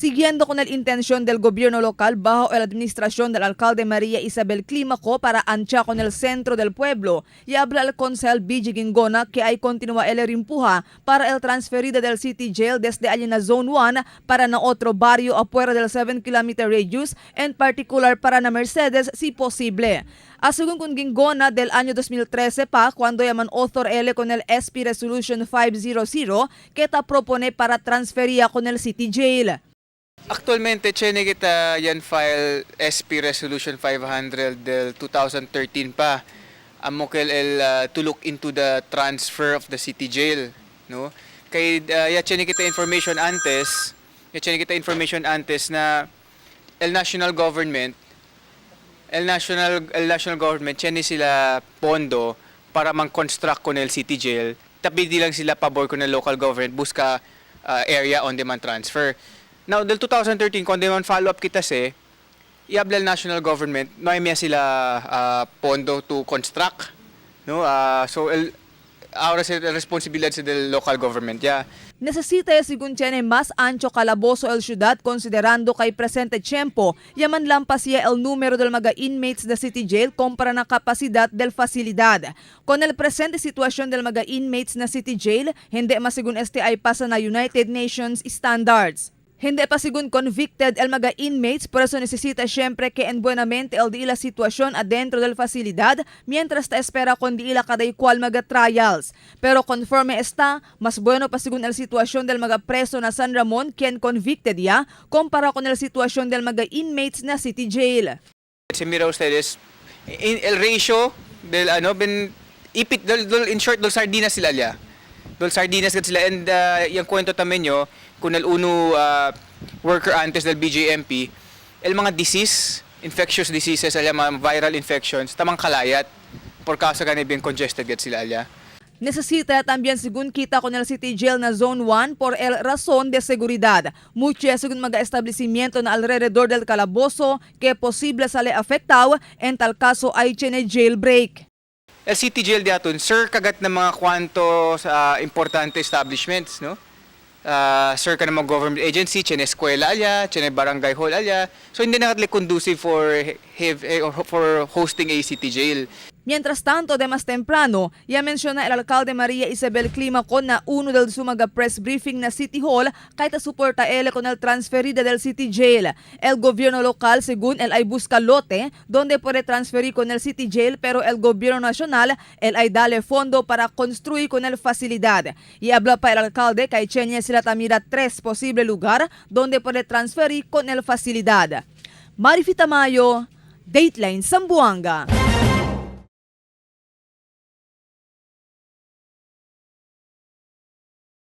Siguiendo con la intención del gobierno local bajo la administración del alcalde María Isabel Clímaco para ancha con el centro del pueblo, y habla el konsehal BG Guingona que hay continúa el rimpuja para el transferida del City Jail desde allí na Zone 1 para na otro barrio afuera del 7-kilometer radius, en particular para na Mercedes si posible. Según con Guingona, del año 2013 pa, cuando llaman author L con el SP Resolution 500 que ta propone para transferia con el City Jail. Actualmente, tiene kita yan file SP Resolution 500 del 2013 pa. Amo kel el to look into the transfer of the city jail, no? Kay ya tiene kita information antes, ya tiene kita information antes na el national government tiene sila pondo para mang-construct con el city jail. Tapi di lang sila pabor con el local government busca area on demand transfer. Now, del 2013, kung man follow up kita se, iabla el national government, no hay sila pondo to construct, no? So el ahora sa responsibilidad sa del local government, yeah. Necesita según tiene más ancho calabozo el ciudad, considerando kay presente tiempo, yaman lampas siya el número del mga inmates da City Jail compara na kapasidad del facilidad. Con el presente situación del mga inmates na City Jail, hindi masigún este ay pasa na United Nations standards. Hindi pa sigun convicted el mga inmates, por eso necesita siempre que en buenamente el di la situación adentro del facilidad mientras ta espera con di ila kada cual mga trials. Pero conforme está, mas bueno pa sigun el situación del mga preso na San Ramon quien convicted ya compara con el situación del mga inmates na City Jail. Si mira ustedes, in, el ratio del ano ben ipit dol, dol, in short dol sardinas sila ya. Dol sardinas gad sila and yung kwento tamen nyo kung el uno worker antes del BJMP, el mga disease, infectious diseases alya, mga viral infections, tamang kalayat por causa gani bien congested gad sila alya. Necesita también según kita con el City Jail na Zone 1 por el razón de seguridad. Mucho según mga establecimiento na alrededor del calabozo que posible sale afectado, en tal caso ay tiene jailbreak. El City Jail diaton, sir, kagat ng mga kwanto sa importante establishments, no? Sir ka ng mga government agency, tiene eskwela alya, tiene barangay hall alya. So hindi na conducive for have, eh, or for hosting a city jail. Mientras tanto, de más temprano, ya menciona el alcalde María Isabel Clímaco na uno del sumaga press briefing na City Hall kahit suporta él con el transferida del City Jail. El gobierno local, según él, ay busca lote donde puede transferir con el City Jail, pero el gobierno nacional, él ay dale fondo para construir con el facilidad. Y habla pa el alcalde kay Chenya sila tamira tres posible lugar donde puede transferir con el facilidad. Marifita Mayo, Dateline Zamboanga.